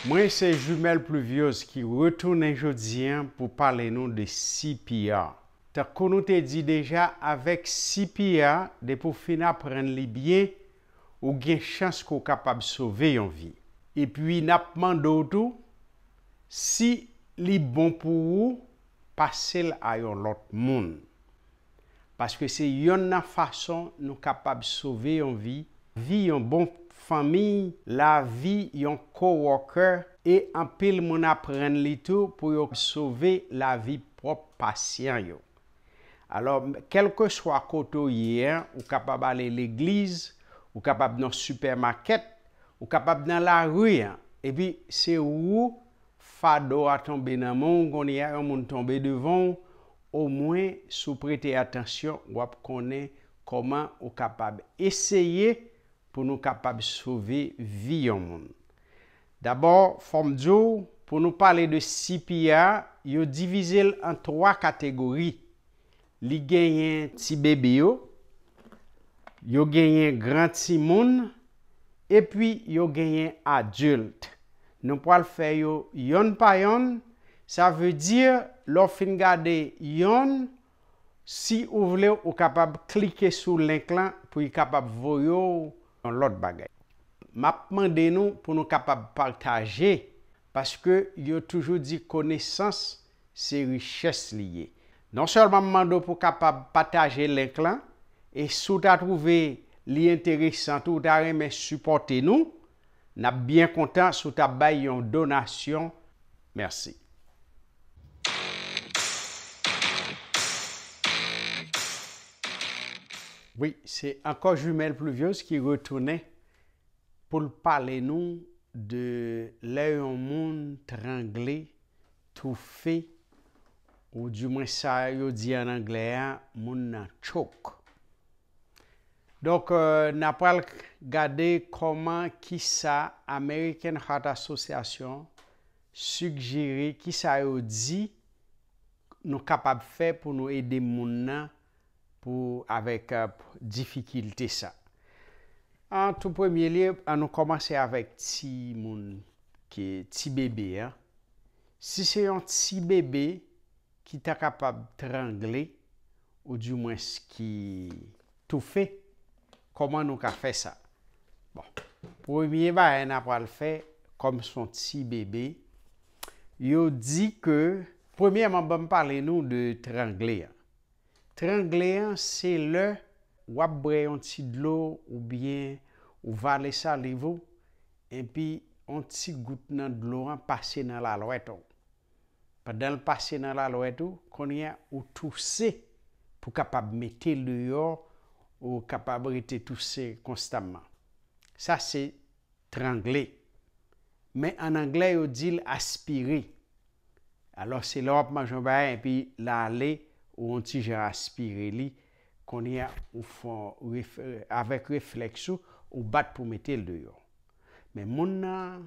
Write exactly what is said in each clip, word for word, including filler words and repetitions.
Mwen se Jumelle Pluviose ki retounen jodi a pou pale nou de C P R. Tankou nou te di deja, avèk C P R, depi w fin aprann li byen, ou gen chans ke w kapab sove yon vi. Epi n ap mande w tou, si li bon pou ou, pase l a yon lòt moun. Paske se yonn nan fason nou kapab sove yon vi, vi yon bon fanmi, lavi yon coworker, e anpil moun aprann li tou pou yo sove lavi pwòp pasyan yo. Alò, kèlkeswa kote w ye a, ou kapab ale legliz, ou kapab nan sipèmakèt, ou kapab nan lari a, epi se ou fado a tonbe nan men w, kounye a yon moun tonbe devan w, omwen si w prete atansyon, w ap konnen kòman ou kapab eseye pou nou kapab sove vi yon moun. Dabò, fò m di w, pou nou pale de C P R, yo divize l an twa kategori. Li genyen ti bebe yo, yo genyen gran timoun, epi yo genyen adilt. Nou pral fè yo yonn pa yonn. Sa vle di, lè w fin gade yonn, si ou vle, ou kapab klike sou link lan pou li kapab voye w yon lòt bagay. M ap mande nou pou nou kapab pataje, paske yo toujou di konesans se richès li ye. Non sèlman m mande w pou w kapab pataje link lan, e si w ta twouve li enteresan tou, ou ta renmen sipòte nou, n ap byen kontan si w ta bay yon donasyon. Mèsi. Wi, se ankò Jumelle Pluviose ki retounen pou l pale nou de lè yon moun trangle, toufe, oudimwen sa yo di an anglè a, moun nan choke. Donk, euh, n a pral gade kòman, kisa American Heart Association sigjere, kisa yo di nou kapab fè pou nou ede moun nan pou, avèk, euh, difikilte sa. An tou premye lye, an nou kòmanse avèk ti moun, ki ti bebe an. Si se yon ti bebe ki ta kapab trangle, oudimwens ki toufe, kòman nou ka fè sa? Bon, premye bagay n a pral fè, kòm se yon ti bebe, yo di ke, premyèman, ban m pale nou de trangle an. Trangle an, se lè w ap bwè yon ti dlo oubyen ou vale saliv ou, epi yon ti gout nan dlo an pase nan lalwèt ou. Pandan l pase nan lalwèt ou, kounye a ou touse pou kapab mete l deyò, ou kapab rete touse konstamman. Sa se trangle. Men an anglè, yo di l aspire. Alò, se lè w ap manje yon bagay, epi l ale, ou yon ti jan aspire li, kounye a, ou fè yon ref-, avèk reflèks ou, ou bat pou mete l deyò. Men moun nan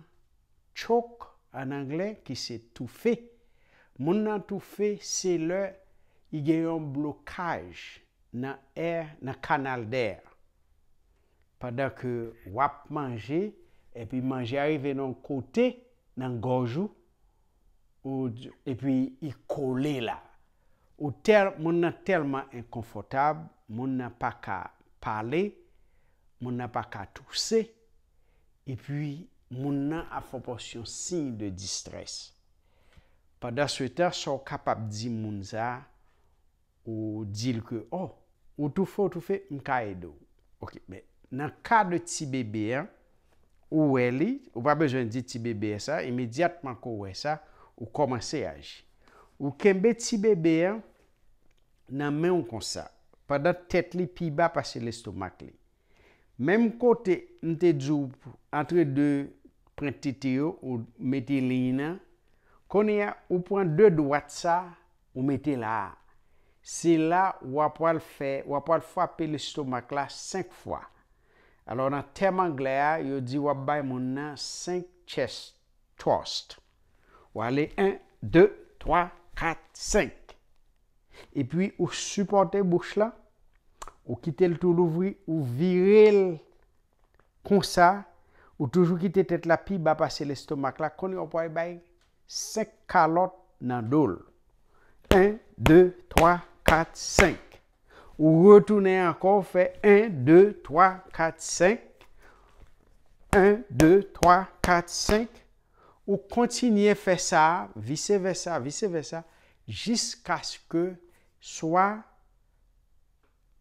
choke an anglè, ki se toufe. Moun nan toufe, se lè li gen yon blokaj nan air, nan kanal dè a. Pandan ke w ap manje, epi manje a rive nan yon kote nan gòj ou, ou, epi li kole la. Ou tèl, moun nan tèlman enkonfòtab, moun nan pa ka pale, moun nan pa ka touse, epi moun nan ap fè w pase yon siy de distrès. Pandan se tan, sa w kapab di moun sa a, ou di l ke, oh, ou toufe, ou toufe, m ka ede w. Ok, men nan ka de ti bebe an, ou wè li, ou pa bezwen di ti bebe an sa, imedyatman ke w wè sa, ou kòmanse aji. Ou kenbe ti bebe an nan men w konsa, pandan tèt li pi ba pase lestomak li. Menm kote m te di w, antre de pwent tete yo, ou mete liy nan, kounye a, ou pran de dwat sa, ou mete la a. Se la w ap pral fè, w ap pral frape lestomak la senk fwa. Alò, nan tèm anglè a, yo di w ap bay moun nan senk chest thrust. Ou ale en, de, twa, kat, senk. Epi ou sipòte bouch la, ou kite l tou louvri, ou vire l konsa, Ou toujou kite tèt la pi ba pase lestomak la, kounye a w pral bay senk kalòt nan do l. En, de, twa, kat, senk. Ou retounen ankò, w fè en, de, twa, kat, senk. En, de, twa, kat, senk. Ou kontinye fè sa, vise vèsa, vise vèsa, jiskaske swa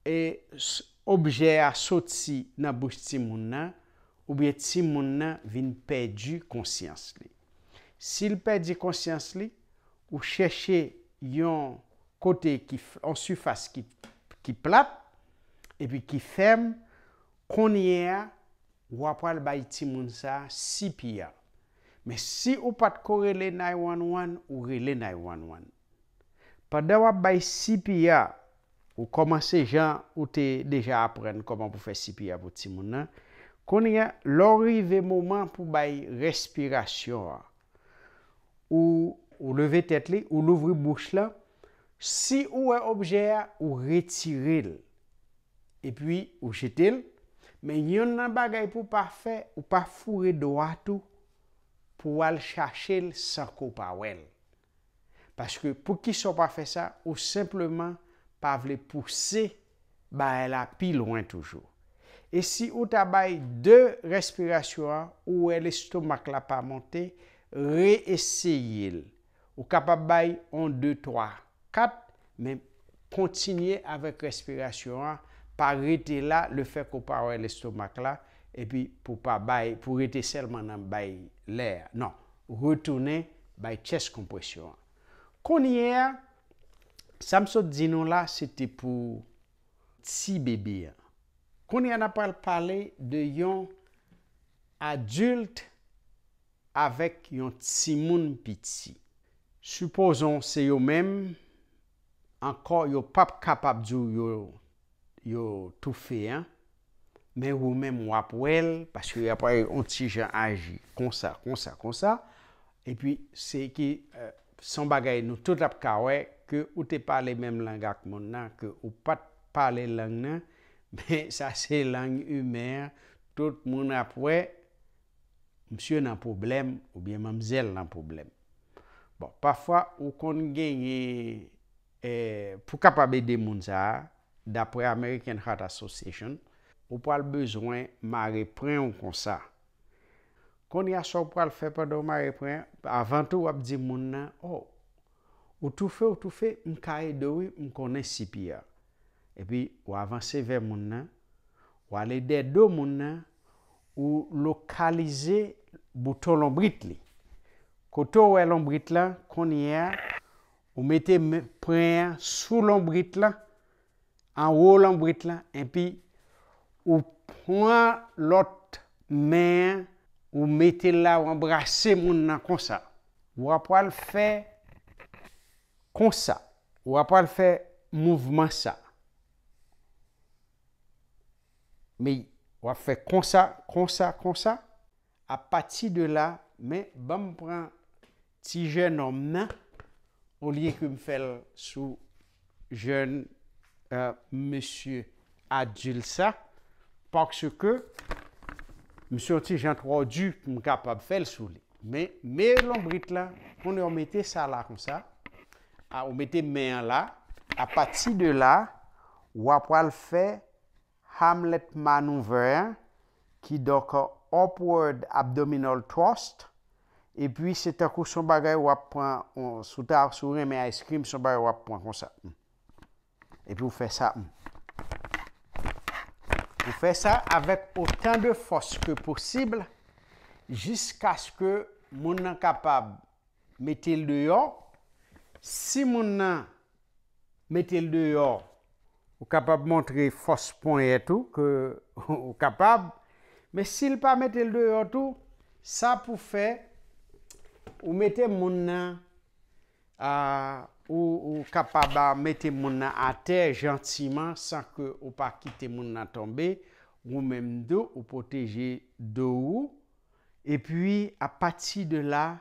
e s- objè a soti nan bouch timoun nan, oubyen timoun nan vin pèdi konsyans li. Si l pèdi konsyans li, ou chèche yon kote ki f- yon sifas ki, ki plat, epi ki fèm, kounye a, w a pral bay timoun sa a C P R. Men si ou pa t ko rele nine one one, ou rele nine one one. Pandan w ap bay C P R, ou kòmanse jan ou te deja aprann kòman pou fè C P R pou timoun nan. Kounye a, lè w rive moman pou bay respirasyon an, ou, ou leve tèt li, ou louvri bouch lan. Si ou wè objè a, ou retire l. Epi ou jete l. Men yonn nan bagay pou w pa fè, ou pa foure dwat ou pou w al chache l san ke w pa wè l. Paske poukisa w pa fè sa? Ou senpleman pa vle pouse bagay la pi lwen toujou. E si ou ta bay de respirasyon an, ou wè lestomak la pa monte, reeseye l. Ou kapab bay yon, de, twa, kat, men kontinye avèk respirasyon an. Pa rete la, lefètke w pa wè lestomak la, epi pou pa bay, pou rete sèlman nan bay lè a. Non, retounen bay chest compression an. Kounye a, sa m sot di nou la, se te pou ti bebe an. Kounye a, n ap pral pale de yon adilt avèk yon timoun piti. Sipozon se yo menm, ankò, yo p ap kapab di w yo, yo toufe an, men ou menm w ap wè l, paske y ap wè yon ti jan aji, konsa, konsa, konsa, epi se ki, eh, se yon bagay nou tout ap ka wè, ke ou te pale menm lang ak moun nan, ke ou pa t pale lang nan, men sa se lang imen an, tout moun ap wè, misye nan pwoblèm oubyen manmzèl nan pwoblèm. Bon, pafwa ou konn genyen, eh, pou kapab ede moun sa a, daprè American Heart Association, ou pral bezwen mare pwen w konsa. Kounye a, sa w pral fè pandan w mare pwen an, avan tou w ap di moun nan, "Oh, ou toufe, ou toufe, m ka ede w wi, m konnen C P R." Epi w avanse vè moun nan, w ale dèyè do moun nan, ou lokalize bouton lonbrit li. Kote w wè lonbrit lan, kounye a, ou mete men- pwen an sou lonbrit lan, anwo lonbrit lan, epi ou pran lòt men an, ou mete l la, ou anbrase moun nan konsa. W a pral fè konsa. W a pral fè mouvman sa. Men, w ap fè konsa, konsa, konsa. Apati de la, men, ban m pran ti jennonm nan, olye ke m fè l sou jèn, eh, mesye adilt sa, paske misye yon ti jan twò di pou m kapab fè l sou li. Men, men lonbrit la, kounye a w mete sa la konsa, a, ou mete men an la, apati de la, w a pral fè Hamlet maneuver an, kidonk upward abdominal thrust, epi se tankou se yon bagay w ap pran, on, si w ta, si w renmen ice cream, se yon bagay w ap pran konsa. Epi w fè sa. Ou fè sa avèk otan de fòs ke posib, jiskaske moun nan kapab mete l deyò. Si moun nan mete l deyò, ou kapab montre fòs ponyèt ou ke ou kapab. Men si l pa mete l deyò tou, sa pou fè ou mete moun nan, a, ou, ou kapab, a, mete moun nan atè jantiman san ke ou pa kite moun nan tonbe. Ou menm tou, ou pwoteje do ou. Epi, apati de la,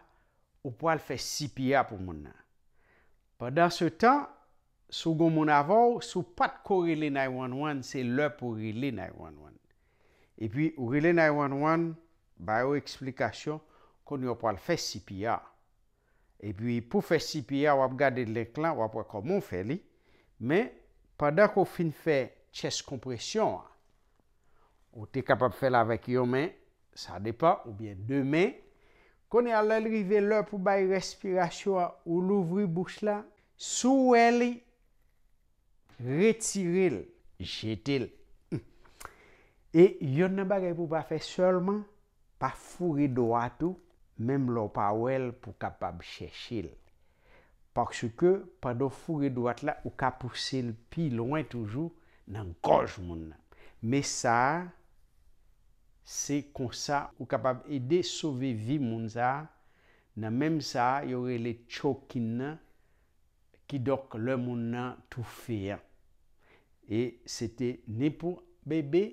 ou pral fè C P R pou moun nan. Pandan se tan, si w gen moun avè w, si w pa t ko rele nine one one, se lè pou w rele nine one one. Epi, ou rele nine one one, ba yo eksplikasyon, kounye a w pral fè C P R. Epi pou fè C P R, w ap gade link lan, w ap wè kòman w fè li. Men, pandan ke w fin fè chest konpresyon an, ou te kapab fè l avèk yon men, sa depann, oubyen de men. Kounye a, lè l rive lè pou bay respirasyon an, ou louvri bouch la, si w wè li, retire l, jete l. E yonn nan bagay pou w pa fè sèlman, pa foure dwat ou, menm lè w pa wè l pou w kapab chèche l. Paske pandan w foure dwat la, ou ka pouse l pi lwen toujou nan gòj moun nan. Men sa a, se konsa ou kapab ede sove vi moun sa a, nan menm sa a, yo rele choking nan, kidonk lè moun nan toufe an. E se te ni pou bebe,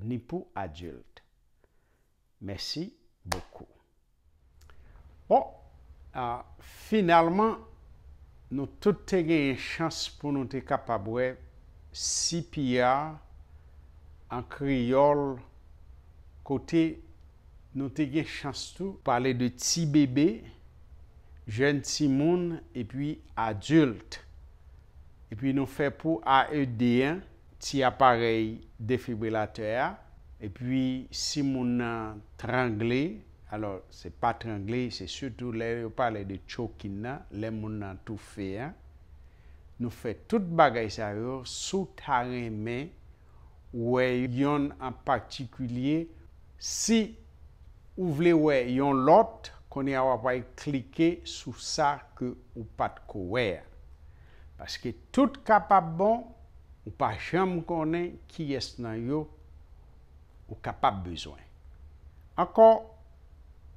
ni pou adilt. Mèsi bokou. Bon, a, finalman, nou tout te genyen chans pou nou te kapab wè C P R an kreyòl, kote nou te gen chans tou pale de ti bebe, jèn timoun, epi adilt. Epi nou fè pou A E D an, ti aparèy defibrilatè a. Epi si moun nan trangle, alò, se pa trangle, se sitou lè yo pale de choking nan, lè moun nan toufe an. Nou fè tout bagay sa yo, si w ta renmen wè yonn an patikilye, si ou vle wè yon lòt, kounye a w ap al klike sou sa ke ou pa t ko wè a. Paske tout kapab bon, ou pa janm konnen kiyès nan yo ou kapab bezwen. Ankò,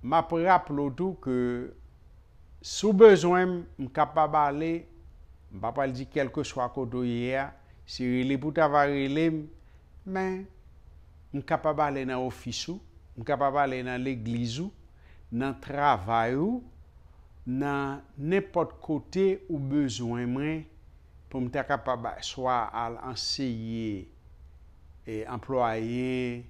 m ap raple w tou ke si w bezwen m, m kapab ale, m pa pral di kèlkeswa kote w ye a, se rele pou ta va rele m, men m kapab ale nan ofis ou, m kapab ale nan legliz ou, nan travay ou, nan nenpòt kote ou bezwen mwen pou m ta kapab swa al anseye, e, anplwaye,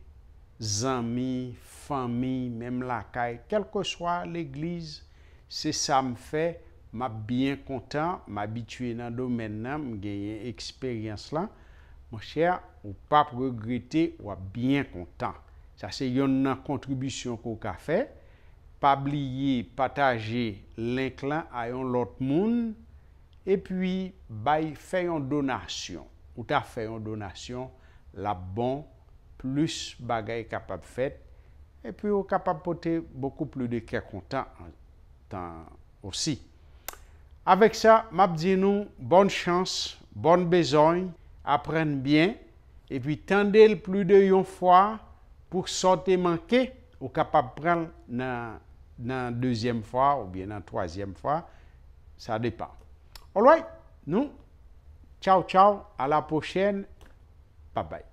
zanmi, fanmi, menm lakay, kèlkeswa legliz, se sa m fè, m ap byen kontan, m abitye nan domèn nan, m genyen eksperyans lan. Monchè, ou p ap regrete, w ap byen kontan. Sa se yonn nan kontribisyon ke w ka fè. Pa bliye pataje link lan a yon lòt moun, epi bay, fè yon donasyon. Ou ta fè yon donasyon, l ap bon, plis bagay kapab fèt, epi ou kapab pote beaucoup plus de kè kontan an, tan osi. Avèk sa, m ap di nou bòn chans, bòn bezòy, aprann byen, epi tande l plis de yon fwa pou sa w te manke, ou kapab pran l nan, nan dezyèm fwa oubyen nan twazyèm fwa, sa depann. Alright, nou, tchaw tchaw, a la pwochèn, babay.